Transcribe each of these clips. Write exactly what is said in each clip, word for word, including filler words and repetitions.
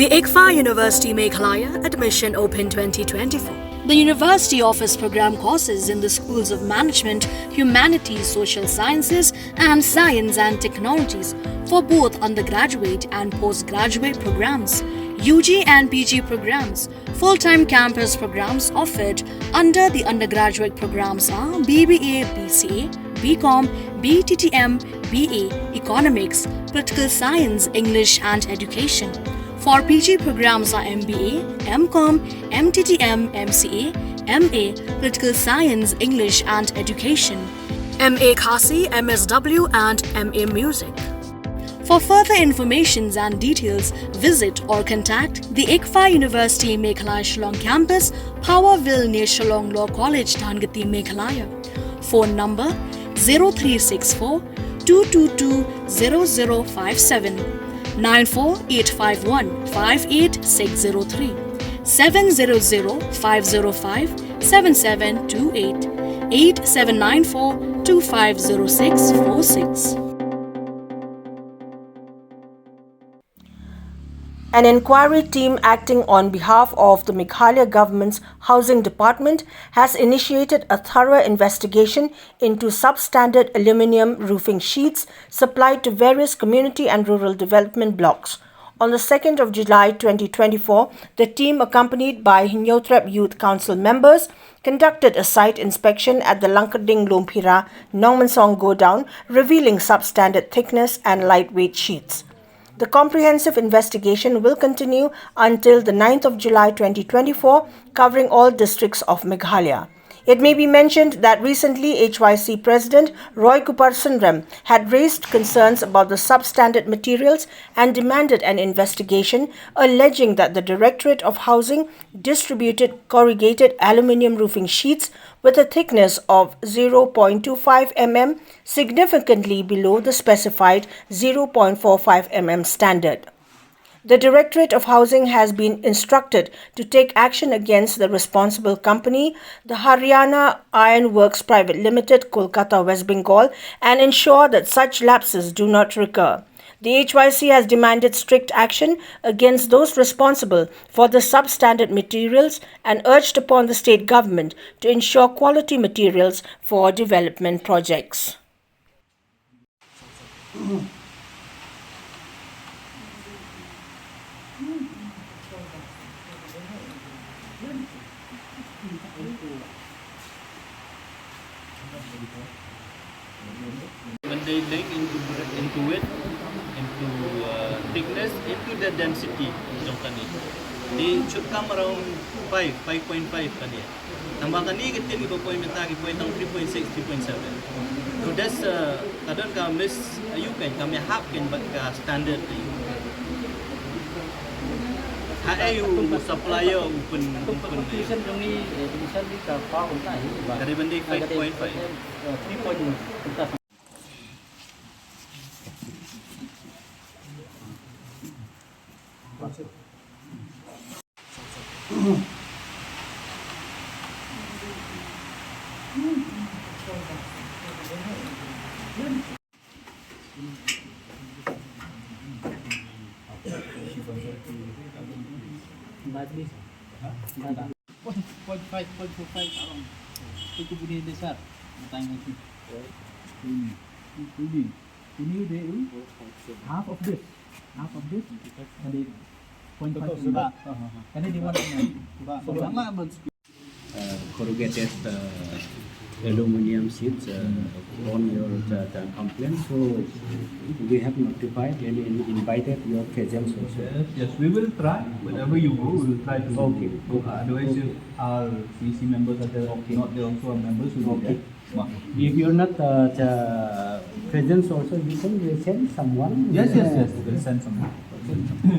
ICFAR University Meghalaya, admission open twenty twenty-four. The university offers program courses in the schools of management, humanities, social sciences, and science and technologies for both undergraduate and postgraduate programs, U G and P G programs. Full-time campus programs offered under the undergraduate programs are B B A, B C A, B Com, B T T M, B A, Economics, Political Science, English and Education. For P G programs are M B A, M Com, M T T M, M C A, M A, Political Science, English and Education, M A Khasi, M S W and M A Music. For further informations and details, visit or contact the ICFAR University Meghalaya Shillong campus, Powerville near Shillong Law College, Dhangati, Meghalaya. Phone number zero three six four two two two zero zero five seven, nine four eight five one five eight six zero three, seven zero zero five zero five seven seven two eight, eight seven nine four two five zero six four six. An inquiry team acting on behalf of the Meghalaya government's Housing Department has initiated a thorough investigation into substandard aluminium roofing sheets supplied to various community and rural development blocks. On the second of July twenty twenty-four, the team, accompanied by Hynñiewtrep Youth Council members, conducted a site inspection at the Langkarding Lumphira Nongmensong godown, revealing substandard thickness and lightweight sheets. The comprehensive investigation will continue until the ninth of July twenty twenty-four, covering all districts of Meghalaya. It may be mentioned that recently H Y C President Roy Kupar Sunrem had raised concerns about the substandard materials and demanded an investigation, alleging that the Directorate of Housing distributed corrugated aluminium roofing sheets with a thickness of zero point two five mm, significantly below the specified zero point four five mm standard. The Directorate of Housing has been instructed to take action against the responsible company, the Haryana Iron Works Private Limited, Kolkata, West Bengal, and ensure that such lapses do not recur. The H Y C has demanded strict action against those responsible for the substandard materials and urged upon the state government to ensure quality materials for development projects. When they dig into, into it, into, uh, thickness, into the density jong kane. They should come around five, five point five kane. Tangba kane ki tin kiba poi mynta ki poi tang three point six, three point seven. So that's, uh, ka don ka mis, uh, ïoh kan, ka mih hap kan bad ka standard ïoh. Ha ei u supplier u pyn, u pyn. Competition jong ngi, eh, competition ni ka pa kumta hi ba. Ka dei ban dei five point five. Eh, three point. Point, point five, point four five, around. Itu bunyi besar. Matang itu. Ini, ini, ini dia, half of this, half of this, and then point five. Betul, sudah. And then they want, uh, corrugated, uh, aluminium sheets, uh, on your, uh, complaint. So we have notified and in-, invited your presence also. Yes, yes, we will try. Whenever you go, we will try to. Okay. Otherwise, okay, if our C C members are there, okay, not there also, our members will be there. Okay. If you're not, uh, the presence also, you can send someone. Yes, yes, yes, we'll send someone.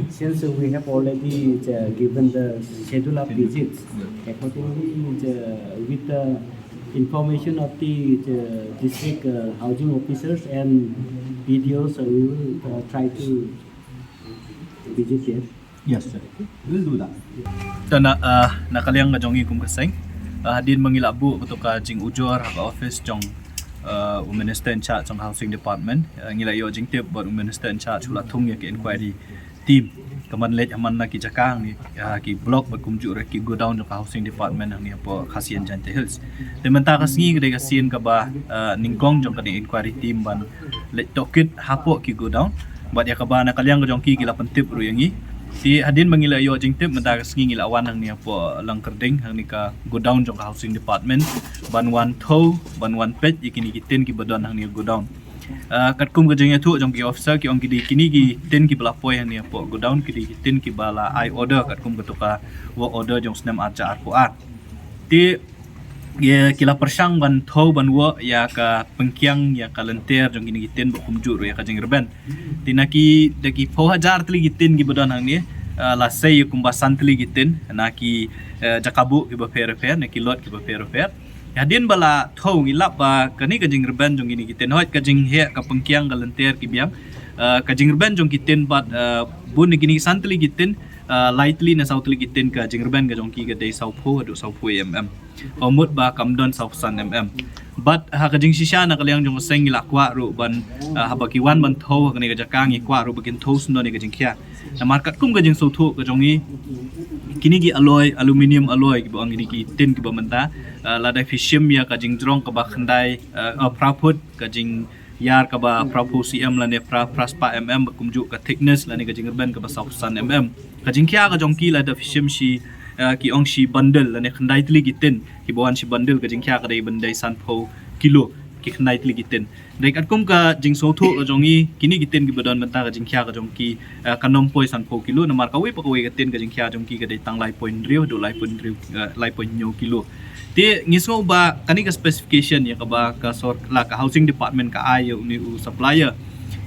Since we have already, uh, given the schedule of visits, yes, accordingly, uh, with the information of the, uh, district, uh, housing officers and B D Os, uh, we will, uh, try to visit there. Yes, sir. We'll do that. Te na, uh, na ka liang ka jong ngi kum ka seng, uh, hadien ba ngi la buh kato ka jingujor ha ka office jong, uh, u Minister in charge jong Housing Department, uh, ngi la ïoh jingtip bad u Minister in charge u la thung ïa ka inquiry team ka man leit ha man la ki jaka hangne, ah, ki block bad kumjuh ruh ki godown jong ka housing department hangne hapoh Khasi and Jaintia Hills. Te mynta ka sngi ka dei ka sien kaba, ah, nyngkong jong kane ka inquiry team ban leit tohkit hapoh ki godown. Bad ïa kaba na ka liang ka jong ki ki la pyntip ruh ïa ngi. Te hadien ba ngi la ïoh jingtip mynta ka sngi ngi la wan hangne hapoh Langkyrding hangne ka godown jong ka housing department ban wan thew, ban wan peit ïa kine ki tin kiba don hangne godown. Ah, katkum ka jingïathuh jong ki officer ki ong ki dei kine ki tin kiba la poi hangne hapoh godown ki dei ki tin kiba la ai order katkum kato ka work order jong snem ar hajar arphew ar. Te ïa ki la pyrshang ban thew ban wad ïa ka pynkiang ïa ka lynter jong kine ki tin bad kumjuh ruh ïa ka jingrben. Te na ki da ki phew hajar tylli ki tin kiba don hangne, ah, la sei ïa kumba san tylli ki tin na ki, eh, jaka buh kiba pher pher, na ki lot kiba pher pher. Hadien ba la thew ngi lap ba kane ka jingrben jong kine ki tin, hooid ka jingheh ka pynkiang ka lynter ki biang, ah, ka jingrben jong ki tin bad, ah, bun na kine san tylli ki tin, ah, lai tylli ne saw tylli ki tin ka jingrben ka jong ki ka dei sawphew haduh sawphew mm. Ka mut ba kam don sawphew san mm. Bad ha ka jingshisha na ka liang jong ka seng ngi la kwah ruh ban, ah, haba ki wan ban thew ha kane ka jaka ngi kwah ruh ba kin thew sngewdon ïa ka jingkhia. Namar katkum ka jingsngewthuh ka jong ngi kine ki alloy, aluminium alloy kiba ong kine ki tin kiba mynta, ah, lada phi shim ïa ka jingjrong kaba khyndai, ah, ah, phra phut, ka jing ïar kaba phra phew cm lane phra, phra spah mm, bad kumjuh ka thickness lane ka jingrben kaba sawphew san mm. Ka jingkhia ka jong ki lada phi shim shi, eh, ki ong shi bundle lane khyndai tylli ki tin kiba wan shi bundle ka jingkhia ka dei ban dei sanphew kilo ki khyndai tylli ki tin. Dei katkum ka jingsngewthuh ka jong ngi kine ki tin kiba don mynta ka jingkhia ka jong ki, eh, kan ym poi sanphew kilo namar kawei pa kawei ka tin ka jingkhia jong ki ka dei tang lai point hynriew haduh lai point hynriew, eh, lai point hynñiew kilo. Te ngi sngew ba kane ka specification ïa kaba ka sor-, la ka housing department ka ai ïa une u supplier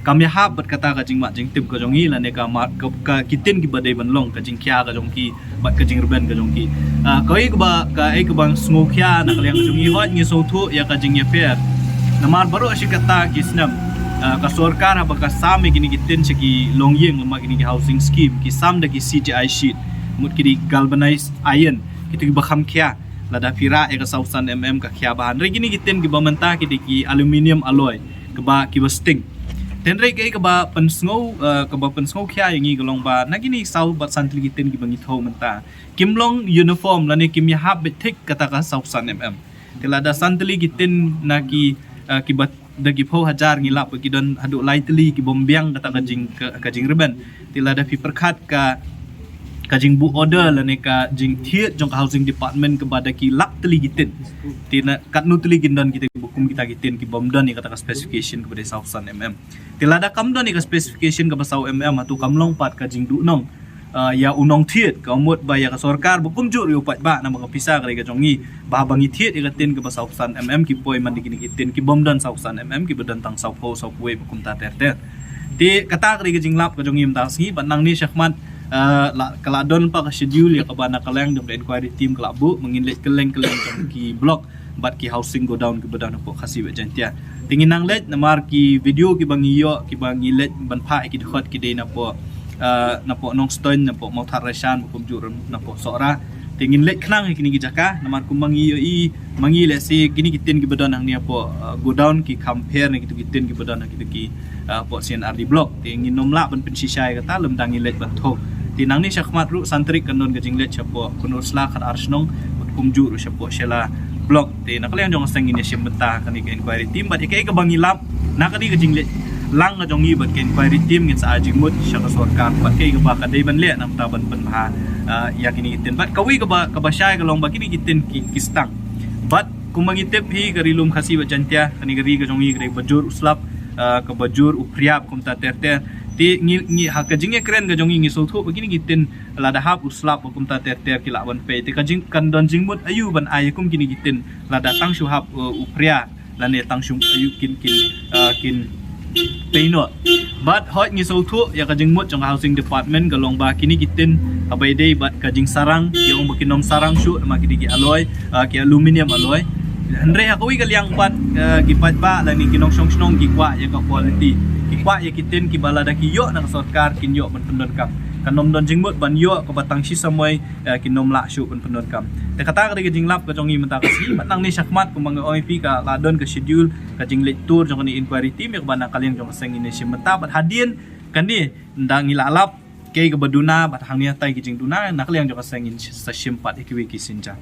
kam ïahap bad kata ka jingmut jingtip ka jong ngi lane ka ma-, ka, ka ki tin kiba dei ban long ka jingkhia ka jong ki bad ka jingrben ka jong ki. Ah, kaei kaba, kaei kaba sngewkhia na ka liang ka jong ngi hooid ngi sngewthuh ïa ka jingïapher. Namar baroh shi katta ki snem, ah, ka sorkar haba ka sam ïa kine ki tin sha ki longïing lane kine ki housing scheme ki sam da ki C G I sheet. Mut ki dei galvanized iron. Kito kiba kham khia. Lada phi rah ïa ka sawphew san mm ka khia bha. Hynrei kine ki tin kiba mynta ki dei ki aluminium alloy kiba, kiba sting. Te hynrei kaei kaba pynsngew, eh, kaba pynsngew khia ïa ngi ka long ba na kine saw bad san tylli ki tin kiba ngi thew mynta kim long uniform lane kim ïahap beit thik kata ka sawphew san mm. Te lada san tylli ki tin na ki, eh, kiba da ki phew hajar ngi lap ba ki don haduh lai tylli ki bym biang kata ka jing, ka, ka jingrben. Te lada phi pyrkhat ka, ka jingbuh order lane ka jingthied jong ka housing department kaba da ki lak tylli ki tin. Te na katno tylli kin don kita kiba kum kita ki tin ki bym don ïa kata ka specification kaba dei sawphew san mm. Te lada kam don ïa ka specification kaba saw mm hato kam long pat ka jingduhnong, ah, ïa u nongthied, ka mut ba ïa ka sorkar ba kumjuh ruh ïa u paidbah namar ka pisa ka dei ka jong ngi. Ba haba ngi thied ïa ka tin kaba sawphew san mm ki poi man da kine ki tin ki bym don sawphew san mm kiba don tang sawphew, sawphew wei bad kumta ter ter. Te kata ka dei ka jinglap ka jong ngi mynta ka sngi bad nangne shakhmat, ah, la, ka la don pat ka schedule ïa kaba na ka liang jong ka inquiry team ka la buh ba ngin leit kylleng kylleng jong ki block bad ki housing godown kiba don hapoh Khasi bad Jaintia. Te ngin nang leit namar ki video kiba ngi ïoh kiba ngi leit ban phah ïa ki dkhot ki dei napoh, ah, napoh Nongstoiñ, napoh Mawthadraishan, bad kumjuh ruh napoh Sohra. Te ngin leit khnang ïa kine ki jaka namar kumba ngi ïohi ma ngi lehse kine ki tin kiba don hangne hapoh, ah, godown ki kham pher na kito ki tin kiba don ha kito ki, ah, hapoh C and R D block. Te ngin ym lah ban pynshisha ïa kata lymda ngi leit ban thew. Te nangne shakhmat ruh san tarik kan don ka jingleit shapoh Khyndai Sla Khatar Shnong bad kumjuh ruh shapoh Shella block. Te na ka liang jong ka seng ngin ïa shim bynta kane ka inquiry team bad ïa kaei kaba ngi lap na kane ka jingleit lang ka jong ngi bad ka inquiry team ngin sa ai jingmut sha ka sorkar bad kaei kaba ka dei ban leh na ka bynta ban pynbha, ah, ïa kine ki tin. Bad kawei kaba, kaba shai ka long ba kine ki tin ki, ki stang. Bad kumba ngi tip hi ka Ri Lum Khasi bad Jaintia, kane ka ri ka jong ngi ka dei ba jur u slap, ah, kaba jur u phria bad kumta ter ter. Te ngi, ngi ha ka jingïakren ka jong ngi ngi sngewthuh ba kine ki tin lada hap u slap bad kumta ter ter ki lah ban pei. Te ka jing, kan don jingmut aïu ban ai ïa kum kine ki tin lada tang shu hap, uh, u phria lane tang shu aïu kin, kin, uh, kin pei noh. Bad hooid ngi sngewthuh ïa ka jingmut jong ka housing department ka long ba kine ki tin haba ïadei bad ka jingsarang ki ong ba kin ym sarang shuh namar ki dei ki alloy, uh, ki aluminium alloy. Hynrei ha kawei ka liang pat, uh, ki paidbah lane ki nongshong shnong ki kwah ïa ka quality. Ki kwah ïa ki tin kiba lada ki ïoh na ka sorkar kin ïoh ban pyndonkam. Kan ym don jingmut ban ïoh kaba tang shi samoi, eh, kin ym lah shuh ban pyndonkam. Te kata ka dei ka jinglap ka jong ngi mynta ka sngi bad nangne shakhmat kumba nga ong ïa phi ka la don ka schedule ka jingleit tour jong kane inquiry team ïa kaba na ka liang jong ka seng ngin ïa shim bynta bad hadien kane ynda ngi la lap Kei kaba duna bad hangne hatai ki jingduna na ka liang jong ka seng ngin sa shim pat ïa kiwei ki sienjam.